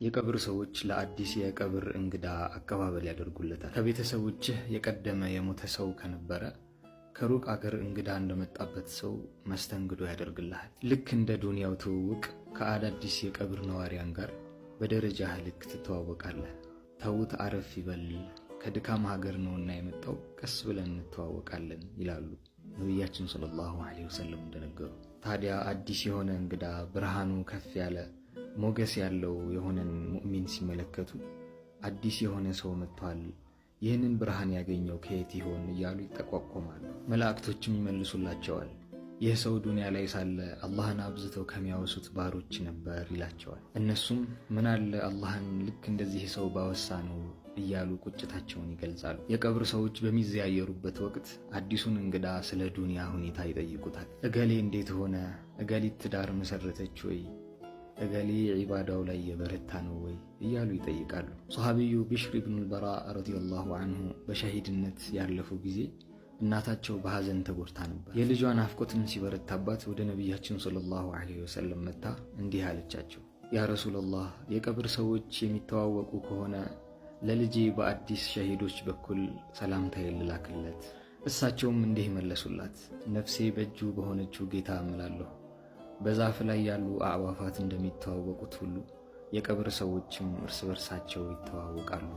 የቀብር ሰዎች ለአዲስ የቀብር እንግዳ አቀባበል ያደርጉለታል። ከቤተሰቦችህ የቀደመ የሞተ ሰው ከነበረ ከሩቅ አገር እንግዳ እንደመጣበት ሰው መስተንግዶ ያደርግልሃል። ልክ እንደ ዱንያው ትውውቅ ከአዳዲስ የቀብር ነዋሪያን ጋር በደረጃህ ልክ ትተዋወቃለህ። ተውት አረፍ ይበል፣ ከድካም ሀገር ነውና የመጣው፣ ቀስ ብለን እንተዋወቃለን ይላሉ ነቢያችን صلى الله عليه وسلم እንደነገሩ። ታዲያ አዲስ የሆነ እንግዳ ብርሃኑ ከፍ ያለ ሞገስ ያለው የሆነን ሙእሚን ሲመለከቱ አዲስ የሆነ ሰው መጥቷል፣ ይህንን ብርሃን ያገኘው ከየት ይሆን እያሉ ይጠቋቆማሉ። መላእክቶችም ይመልሱላቸዋል። ይህ ሰው ዱንያ ላይ ሳለ አላህን አብዝተው ከሚያወሱት ባሮች ነበር ይላቸዋል። እነሱም ምናለ አላህን ልክ እንደዚህ ሰው ባወሳ ነው እያሉ ቁጭታቸውን ይገልጻሉ። የቀብር ሰዎች በሚዘያየሩበት ወቅት አዲሱን እንግዳ ስለ ዱንያ ሁኔታ ይጠይቁታል። እገሌ እንዴት ሆነ? እገሊት ትዳር መሰረተች ወይ? እገሌ ዒባዳው ላይ የበረታ ነው ወይ እያሉ ይጠይቃሉ። ሰሃቢዩ ቢሽር ኢብኑል በራ رضي الله عنه በሸሂድነት ያለፉ ጊዜ እናታቸው በሐዘን ተጎድታ ነበር። የልጇ ናፍቆትም ሲበረታባት ወደ ነቢያችን صلى الله عليه وسلم መጥታ እንዲህ አለቻቸው፣ يا رسول الله፣ የቀብር ሰዎች የሚተዋወቁ ከሆነ ለልጄ በአዲስ ሸሂዶች በኩል ሰላምታ ልላክለት። እሳቸውም እንዲህ መለሱላት፣ ነፍሴ በእጁ በሆነችው ጌታ እምላለሁ፣ በዛፍ ላይ ያሉ አዕዋፋት እንደሚተዋወቁት ሁሉ የቀብር ሰዎችም እርስ በርሳቸው ይተዋወቃሉ።